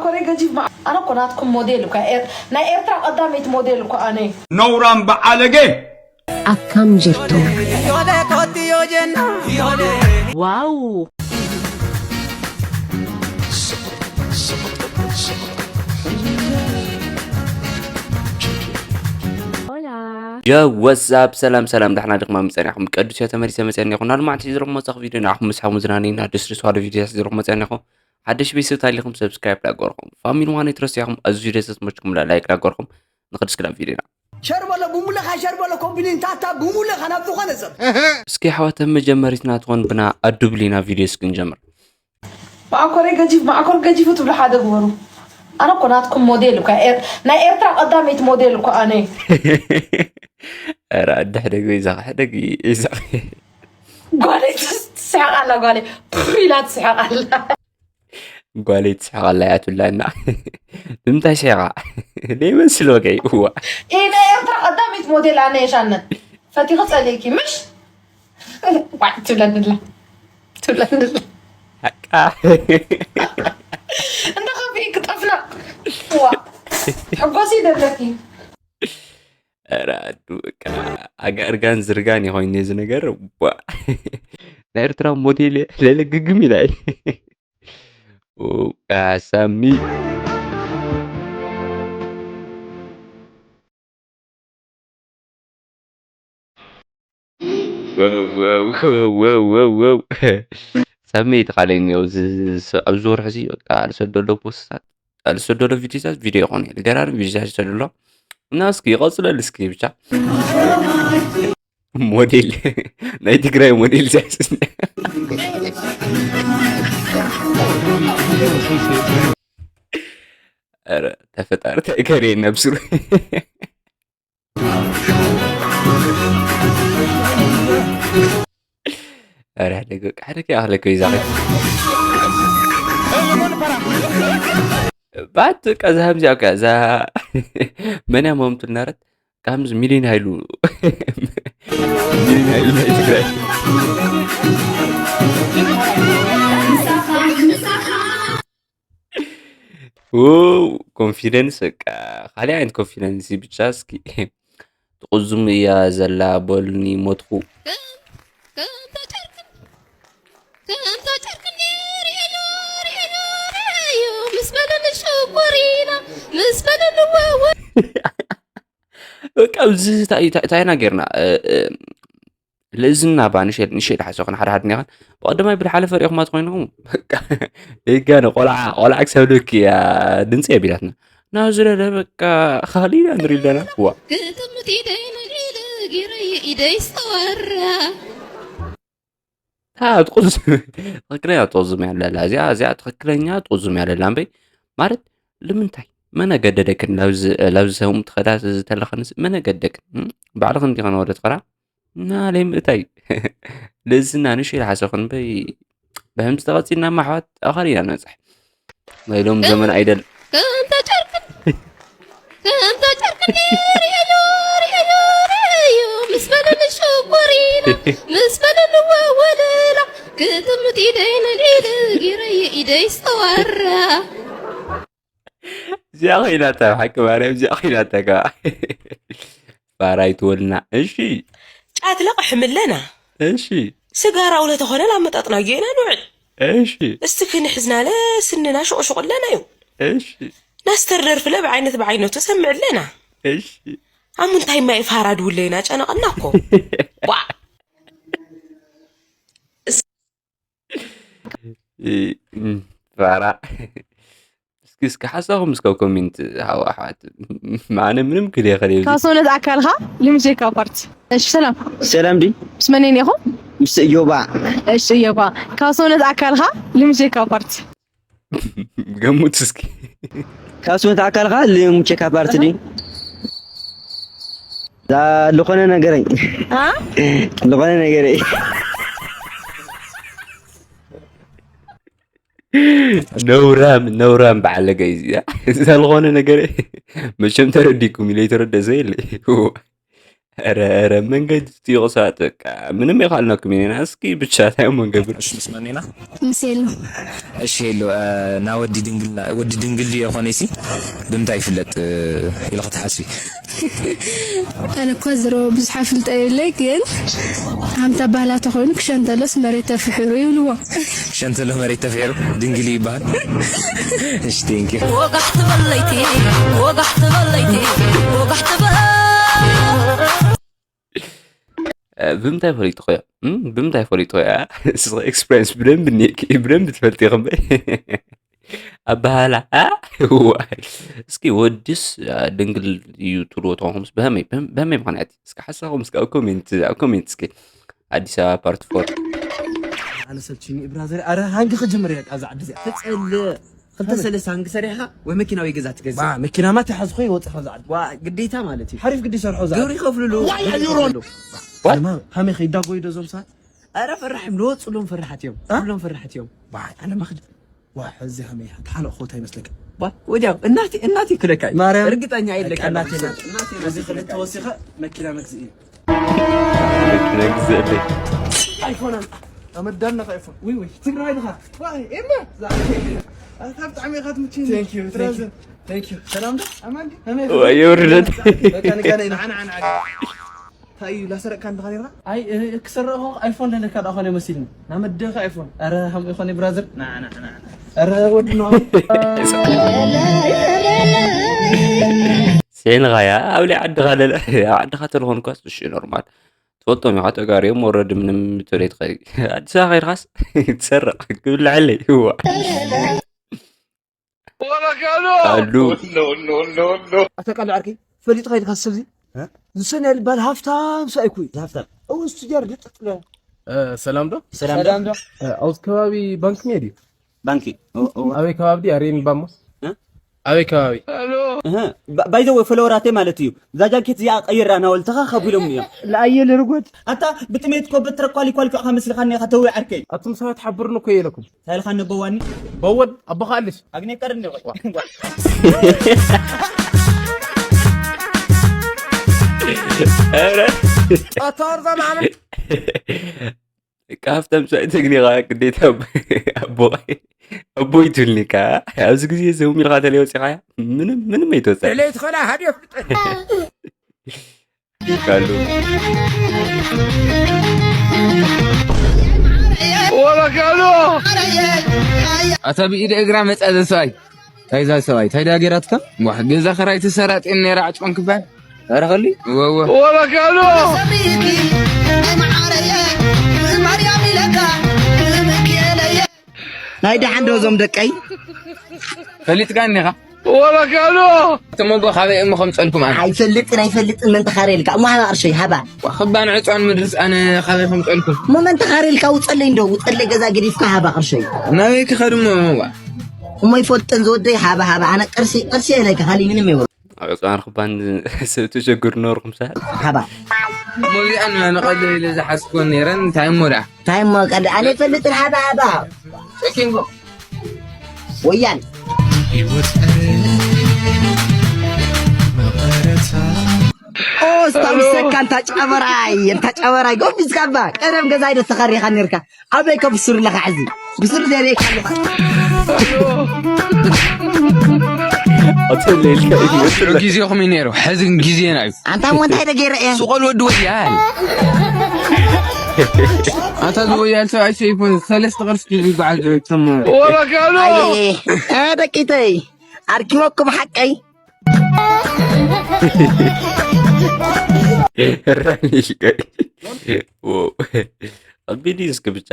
ኮሬ ገጂፍ ማ-፣ ኣነ እኮ ናትኩም ሞዴል እኮ፣ ኤር-፣ ናይ ኤርትራ ቀዳመይቲ ሞዴል እኮ ኣነ። ነውራም በዓለገ። Akkam jirtu? ዋው። Yo, what's up? ሰላም ሰላም፣ ዳሕና ድኹም ጸኒሕኩም? ቅዱስ እየ ተመሊሰ መጸኒ ይኹን። ኣልማዕቲ ዝረኹም መጻኹ ቪድዮ ንዓኹም ምስሓ ሙዝናኒ እና ደስደስ ዋለ ቪድዮ ዝረኹም መጸኒ ይኹን። ሓደሽ ቤተሰብ ታሊኹም ሰብስክራይብ ዳገርኩም። ፋሚሊ ዋነ ትረስያኹም፣ ኣዚ ቪድዮ ተስሞችኩም ላይክ ዳገርኩም። ንኽድስ ክላብ ቪድዮና። ሸር በሎ ብሙለኻ ሸር በሎ ኮምፕሊን ታታ ብሙለኻ ናብ ዝኾነ ሰብ እስኪ ኣሕዋት መጀመሪትና ትኾን ብና ኣዱብሊና ቪድዮ እስኪ ንጀምር። ማዕኮረይ ገጂፍ ማዕኮር ገጂፉ ትብሉ ሓደ ግበሩ። ኣነ እኮ ናትኩም ሞዴል እኮ ኤር-፣ ናይ ኤርትራ ቀዳመይቲ ሞዴል እኮ ኣነ። ኧረ ኣደ ሕደግ ወይ ዛኽ ሕደግ ይዛኽ ጓለይ ትስ-፣ ትስሕቕ ኣላ ጓለይ ፕፍ ኢላ ትስሕቕ ኣላ። ጓለይ ትስሕቕ ኣላ እያ ትብላና። ንምንታይ ስሒቓ? ደይመስል ወገይ እዋ። ኢነ ኤርትራ ቀዳመይቲ ሞዴል ኣነ የሻነን ፈቲኺ ጸሊእኪ ምሽ ዋይ ትብለኒ ኣላ ትብለኒ ኣላ። ሓቃ። እንደ ከፊ ክጠፍና ዋ ሕጎሲ ደለኪ። ኧረ ኣዱ በቃ ኣጋ እርጋን ዝርጋን እዩ ኮይኑ እዚ ነገር። ቧ። ናይ ኤርትራ ሞዴል እየ። ሌለ ግግም ኢላ እየ። ኡቃ ሳሚ። ሳሚ ተኻለኒ ኣብዚ ኣብዚ ወርሒ እዚ በቃ ኣልሰደሎ ፖስታት ኣልሰደሎ ቪዲዮታት ቪዲዮ ይኾን ገራሪ ቪዲዮታት ይሰደሎ እና እስኪ ይቐጽለሉ እስኪ ብቻ ሞዴል ናይ ትግራይ ሞዴል ዛስስ ኧረ ተፈጣሪ ተእከሬ ነብስሩ ኧረ ሕደግ በቃ ሕደግ ይኣኽለክ ይዛኸ ባት በቃ እዛ ከምዚኣ በቃ እዛ መን እያ መምቱ እናረት ከምዚ ሚሊዮን ሃይሉ ሚሊዮን ሃይሉ ናይ ትግራይ ኮንፊደንስ በቃ ካልእ ዓይነት ኮንፊደንስ ብቻ እስኪ ትቕዙም እያ ዘላ በሉኒ ሞትኹ ከምታ ጨርቅኒ ርእየዮ ርእየዮ ርእየዮ ምስ በለኒ ሽኮሪና ምስ በለኒ ወወ በቃ ኣብዚ እንታይ እንታይ- እንታይ ኢና ጌርና እ፣ እ፣ ልእዝና ባ ንሸ ንሸ ድሓሰኹን ሓደ ሓደ ኔኻን ብቐደማይ ብድሓለፈ ሪእኹማ ትኮይንኹም በቃ ደይጋነ ቆልዓ ቆልዓ ክሳብ ልክ እያ ድምፂ የቢላትና ናዝለለ በቃ ካሊና ንሪል ደና ዋ ግጥምት ኢደይ ነጊለ ጊረይ ኢደይ ዝተወራ ትቕዙም ትኽክለኛ ትቕዙም ያለላ እዚኣ እዚኣ ትኽክለኛ ትቕዙም ያለላ እምበይ ማለት ልምንታይ መነ ገደደክን ላብዚ ሰሙ ትኸዳ ዝተለኸንስ መነ ገደክን ባዕልኽን ዲኸን ወደ ትኸራ እና ለይ ምእታይ ልእዝና ንሽ ኢልሓሰኽን እምበይ ብህምዚ ተቐፂልና ማሕዋት ኣኸር ኢና ንበፅሕ ናይ ሎም ዘመን ኣይደል ከምታ ጨርቅን ከምታ ጨርቅን ርእየዮ ርእየዮ ርእየዮ ምስ በለኒ ሽኮሪና ምስ በለኒ ወወለላ ግጥምት ኢደይ ነሊለ ጊረይ ኢደይ ዝተዋራ እዚኣ ኮይናታ ሓቂ ማርያም እዚኣ ኮይናታ ከ ፋራይ ትወልና እሺ ጫት ለቕሕም ኣለና እሺ ስጋራው ለተኾነ ላመጣጥናዮ ኢና ንውዕል እሺ እስቲ ክንሕዝናለ ስንና ሽቑሽቑ ኣለና እዩ እሺ ናስተር ደርፍለ ብዓይነት ብዓይነቱ ሰምዕ ኣለና እሺ ኣብ ምንታይ ማይ ፋራ ድውለይና ጨነቐና እኮ ዋ ፋራ እስኪ እስኪ ሓሳኹም እስከ ኮሜንት ሃዋ ኣሕዋት ማነ ምንም ክደ ከደ ካብ ሰውነት ኣካልካ ልምጀካ ፓርት እሺ ሰላም ሰላም ዲ ምስ መነን ኢኹም ምስ እዮባ እሺ እዮባ ካብ ሰውነት ኣካልካ ልምጀካ ፓርት ገሙት እስኪ ካብ ሰውነት ኣካልካ ልምጀካ ፓርት ዲ ዳ ዝኾነ ነገረይ አ ዝኾነ ነገረይ ነውራም ነውራም በዓል ገይ እዚኣ እዛ ዝኾነ ነገር መቸም ተረዲኩም ኢለ የተረደ ሰው የለ ኧረ ኧረ መንገዲ ትይቑሳት በቃ ምንም የኻልነኩም ኢና እስኪ ብቻ እንታይ እሞ ንገብር። እሺ ምስ መን ኢና? ምስ የሉ እሺ ሄሎ እ፣ ና ወዲ ድንግል ና- ወዲ ድንግል ድዮ ኾነ ሲ ብምንታይ ይፍለጥ እ፣ ኢልኺ ትሓስቢ? ኣነ እኳ ዝሮ ብዙሕ ኣፍልጦ የብለይ፣ ግን ሃምታ ባህላ ተኾይኑ ክሸንተሎስ መሬት ተፍሕሩ ይብልዎ። ሸንተሎ መሬት ተፍሒሩ ድንግል ይበሃል። እሺ ቴንክ ዩ። ወጋሕ ትበል ለይቲ ወጋሕ ትበል ለይቲ ወጋሕ ትበል ብምንታይ ፈሊጥኽዮ? እም? ብምንታይ ፈሊጥኽዮ? ያ? ንስኺ ኤክስፐሪንስ ብደንብ እኒኤኪ፣ ብደንብ ትፈልጢ ኢኺ እምበይ። ኣበሃህላ፣ ኣ? ዋይ። እስኪ ወድስ ኣ፣ ድንግል እዩ ትብልዎ ተኾንኩምስ ብኸመይ? ብኸም- ብኸመይ ምኽንያት? እስኪ ሓሳብኩም እስኪ ኣብ ኮሜንት፣ ኣብ ኮሜንት እስኪ። ኣዲስ ኣበባ ፓርት ፎር። ኣነ ሰልችኒ ብራዘር። ኣረ ሃንግ ክጅምር እያ ኣብዚ ዓዲ እዚኣ። ተጸልእ ክልተ ሰለስተ ሃንግ ሰሪሕኻ ወይ መኪና ወይ ገዛ ትገዝእ። ባ መኪናማ ተሓዝኾ ይወጽእ ካብዚ ዓዲ። ዋ ግዴታ ማለት እዩ። ሓሪፍ ግዲ ሰርሖ እዛ ግብሪ ዓዲ። ይኸፍሉሉ። ዋይ ሓዩሮን። ኣነማ ሃመይ ከይዳጎዩ ዶ እዞም ሰባት? ኣረ ፈራሕም ንወፅሎም ፈራሓት እዮም። ኩሎም ፈራሓት እዮም። ዋይ ኣነማ ክድ ዋ ሕዚ ሃመይ ተሓለቕኹ እንታይ ይመስለካ? ዋ ወዲያው እናቴ እናቴ ክለካ እዩ። ማርያም። ርግጠኛ የለካ እናቴ ናት። እዚ ክልተ ወሲኸ መኪና መግዝእ እዩ። መኪና ግዘእለይ። ኣይፎን ኣምጣ። ኣመዳና ከ ኣይፎን። ውይ ውይ ትግራይ ድኻ። ዋይ ኤማ። ዛ- ኣታ ብጣዕሚ ኢኻ ትምችኒ። Thank you, thank you, ብራዘር። Thank you። ሰላም ዶ? ኣማን ዲ? ከመይ ኢኻ? ዋይ የውርደን። በቃ ንገረኝ፣ ንዓ፣ ንዓ፣ ንዓ። እንታይ እዩ ላሰረቅካ እንድኻ ነይርካ? ኣይ እ- ክሰርቕ እኮ ኣይፎን ለለካ ደኣ ኾነ መሲልኒ። ናመደኻ ኣይፎን። ኣረ ሃምኡ ይኾነ ብራዘር። ንዓ፣ ንዓ፣ ንዓ፣ ንዓ። ኣረ ወዲ ነው። ስዒንኻያ ኣብ ላይ ዓድኻ ለለ ኣብ ዓድኻ ተለኾንኳስ እሺ ኖርማል ትፈልጦም ኢኻ ተጋርዮም ወረድ ምንም ትብለይ ትኸ ኣዲስ ኣበባ ከይድኻስ ትሰርቕ ክብልዐለይ እዋ ኣሉ ኣታ ቃል ዓርከይ ፈሊጥኻ ኢልካ ሰብዚ ዝሰንያ ልባል ሃፍታም ሰብኣይ ኩ ሃፍታም እውን ስትጃር ልጥጥለ ሰላም ዶ ሰላም ዶ ኣብዚ ከባቢ ባንክ ሜድ እዩ ባንኪ ኣበይ ከባቢ ድዩ ኣሬኒ ባሞ ኣበይ ከባቢ ባይዘወ ፈለወራተይ ማለት እዩ እዛ ጃኬት እዚኣ ቀይራ ናወልተኻ ከቢሎም እዮም ለኣየ ልርጎት ኣታ ብጥሜት ኮበት ትረኳሊኳልካ መስልኻኒ ኢኻ ተዊ ዓርከይ ኣቱም ሰባት ሓብርኒ እኮ የለኩም እንታይ ኢልካ ነበዋኒ በወል ኣቦኻ ኣልሽ ኣግኔ ቀርኒ ቆይ ኣታ ወርዛ ማዕምን ካብቶም ሰብኣይ ተግኒኻ ግዴታ ኣቦ ኣቦይ ትብልኒ ከ ኣብዚ ግዜ እዚ ህም ኢልካ ተለይ ወፂኻያ ምንም ምንም ኣይትወፅእ ለይትኸላ ሃድዮ ፍልጠት ካሉ ወረካሉ ኣታ ብኢደ እግራ መፃ ዘሰብኣይ ታይዛ ሰብኣይ ታይዳ ገይራትካ ዋሕ ገዛ ኸራይ ትሰራ ጤን ነይራ ዕፅቆን ክባል ኣረ ኸሊ ወወ ወረካሉ ናይ ደሓን ዶ እዞም ደቀይ ፈሊጥካ እኒኻ ወረካሉ እቶም ኣቦ ካበይ እሞ ከምፀልኩም ኣነ ኣይፈልጥን ኣይፈልጥን መን ተኻርየልካ እሞ ሃባ ቅርሸይ ሃባ ክባን ዕፃን ምድርስ ኣነ ካበይ ከምፀልኩም እሞ መን ተኻርየልካ ውፀለይ እንዶ ውፀለይ ገዛ ገዲፍካ ሃባ ቅርሸይ ናበይ ክኸድ እሞ ዋ እሞ ይፈልጥን ዝወደይ ሃባ ሃባ ኣነ ቅርሲ ቅርሲ የለካ ካሊእ ምንም የብሉ ኣብ ዕፅዋን ክባን ሰብ ተሸግሩ ነበርኩም ሰ ሃባ እሞ እዚኣን ንቐልል ኢለ ዝሓስብወን ነይረን እንታይ እሞ ደኣ እንታይ እሞ ቀልድ ኣነ ይፈልጥን ሃባ ሃባ ሸኪንጎ ወያነ ኦስታውሰካ እንታ ጨበራይ እንታ ጨበራይ ጎቢዝካ እባ ቀደም ገዛ ኣይደ ተኸሪኻ ነርካ ኣበይ ከብሱር ኣለኻ ሕዚ ብሱር ዘርየካ ኣለኻ ኣተለልካ እዩ ግዜኹም እዩ ነይሩ ሕዚ ግን ግዜና እዩ ኣንታ እሞ እንታይ ደገይረ እየ ስቆል ወዲ ወያል ኣንታ ዝወያል ሰብኣይ ሰይፉ ሰለስተ ቅርሲ ዝጓዓዝ ተሞ ወረካሎ ደቂተይ ኣርኪበኩም ሓቀይ ከቢድ እዩ እስኪ ብቻ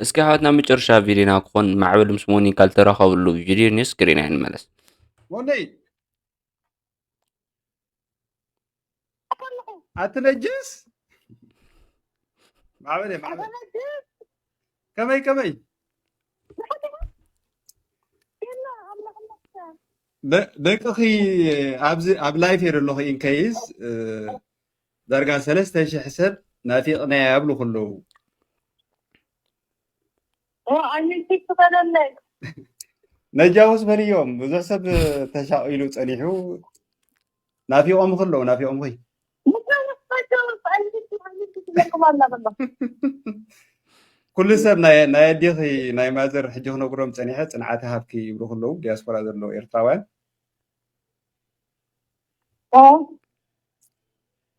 እስኪ ኣሕዋትና መጨረሻ ቪድዮና ክኾን ማዕበል ምስ ሞኒካ ልተራኸብሉ ቪድዮ ኒስ ክሪና ንመለስ ሞኒ ኣቲ ነጅስ ማዕበል ማዕበል ከመይ ከመይ ደቅኺ ኣብዚ ኣብ ላይፍ እየ ዘለኹ ኢንከይስ ዳርጋ ሰለስተ ሽሕ ሰብ ናፊቕናያ ይብሉ ከለዉ ነጃውስ በልዮም ብዙሕ ሰብ ተሻቒሉ ጸኒሑ ናፊቖም ከለዉ ናፊቖም ኸይ ይብለኩም ኣላ ዘሎ። ኩሉ ሰብ ናይ ናይ ኣዴኺ ናይ ማዘር ሕጂ ክነግሮም ጸኒሐ፣ ጽንዓት ሃብኪ ይብሉ ከለዉ ዲያስፖራ ዘለዉ ኤርትራውያን ኦ፣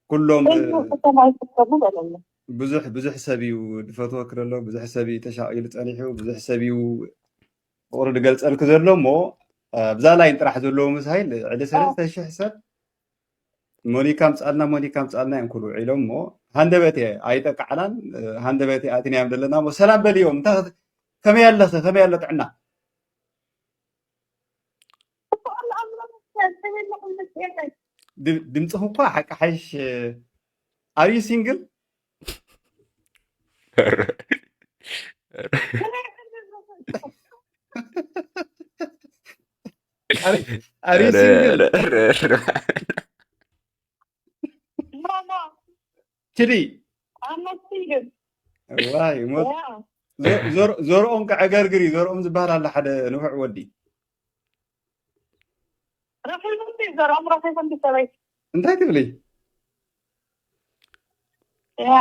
ኩሎም እዩ ከተማ ይፍከቡ በለለ። ብዙሕ ብዙሕ ሰብ እዩ ዝፈትወኪ ዘሎ፣ ብዙሕ ሰብ እዩ ተሻቒሉ ጸኒሑ፣ ብዙሕ ሰብ እዩ ፍቕሪ ዝገልጸልኪ ዘሎ። እሞ ኣብዛ ላይን ጥራሕ ዘለዉ ምሳይ ልዕሊ ሰለስተ ሽሕ ሰብ ሞኒካ ምጻልና ሞኒካ ምጻልና እዮም ኩሉ ውዒሎም። እሞ ሃንደበት እየ ኣይጠቃዕናን፣ ሃንደበት እየ ኣቲናዮም ዘለና። እሞ ሰላም በልዮም። እንታይ ከመይ ኣለኺ? ከመይ ኣሎ ጥዕና? ድ- ድምፅኺ እኳ ሓቂ ሓይሽ። Are you single? Are you single? ማማ ችዲ ኣመስግን ዋይ ሞት። ዘ- ዘር- ዘርኦም ከዐገርግር እዩ። ዘርኦም ዝበሃል ኣሎ ሓደ ንፉዕ ወዲ። ረኺቦም ዘርኦም ረኺቦም ብሰበይ እንታይ ትብሊ? ያ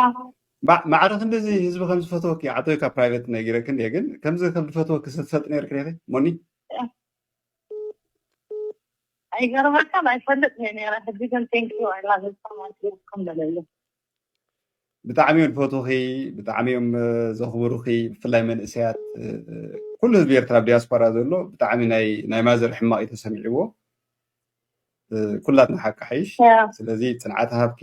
ማ- ማዕረ ክንድዚ ህዝቢ ከም ዝፈትወኪ ዓጠይካ ፕራይቬት ነጊረክን እየ፣ ግን ከምዚ ከም ዝፈትወኪ ስትፈልጥ ነርክ ኔ ሞኒ? ኣይገርመካን ኣይፈልጥ እየ ነረ ሕጂ ግን ቴንኪዩ ኣይላዘዝኩም በለሉ ብጣዕሚ እዮም ዝፈትውኺ፣ ብጣዕሚ እዮም ዘኽብሩኺ። ብፍላይ መንእሰያት፣ ኩሉ ህዝቢ ኤርትራ ኣብ ዲያስፖራ ዘሎ ብጣዕሚ ናይ ናይ ማዘር ሕማቕ እዩ ተሰሚዕዎ። ኩላትና ሓቂ ሓይሽ። ያ ስለዚ ጽንዓት ሃብኪ።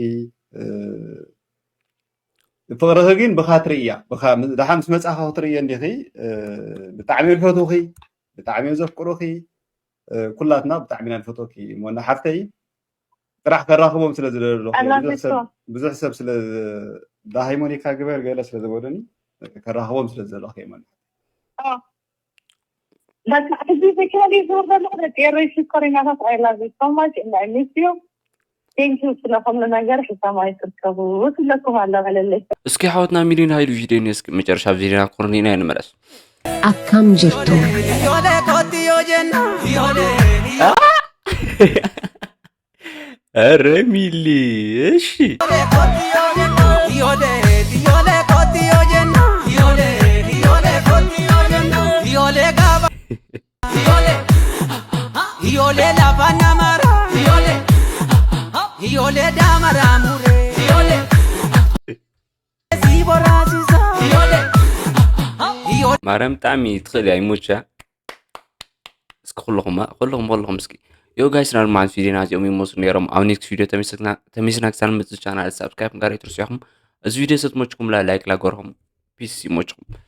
ፍቕርኺ ግን ብኻ ትርእያ፣ ብኻ ደሓ ምስ መጻኻ ክትርእዮ እንዲኺ። ብጣዕሚ እዮም ዝፈትውኺ፣ ብጣዕሚ እዮም ዘፍቅሩኺ። ኩላትና ብጣዕሚ ኢና ንፈትወኪ ሞና ሓፍተይ። ጥራሕ ከራኽቦም ስለ ዝደለኹ እየ። ብዙሕ ሰብ ኣላፊቶ ብዙሕ ሰብ ስለ ዳሃይ ሞኒካ ግበር ገለ ስለ ዝበሉኒ ከራኽቦም ስለ ዝደለኹ እየ ሞና። በቃ ሕጂ ዘካሊ ዝወርደሉ ደቂ ኤረይ ሽኮሪናታት I love you so much and I miss you. Thank you ስለ ኩሉ ነገር ሕሳማይ ትርከቡ ትብለኩም ኣላ በለለይ። እስኪ ሓወትና ሚሊዮን ሃይሉ ቪድዮ እስኪ መጨረሻ ኣብ ዜና ኮርኒና ንመለስ። Akkam jirtu? ኧረ ሚሊ እሺ Iole lafanna mara iole iole damara mure iole zibora ziza iole iole ማርያም ብጣዕሚ ትኽእል እያ ይሞቻ እስኪ ኩልኹም ኩልኹም ኩልኹም እስኪ ዮ ጋይስ ናብ ማዓንት ቪዲዮና እዚኦም ይመስሉ ነይሮም ኣብ ኔክስት ቪዲዮ ተሚስና ክሳብ ንመፅእ ቻናል ሳብስክራይብ ምግባር ኣይትርስዑ ኢኹም እዚ ቪዲዮ ሰትሞችኩም ላ ላይክ ላገርኹም ፒስ ይሞችኩም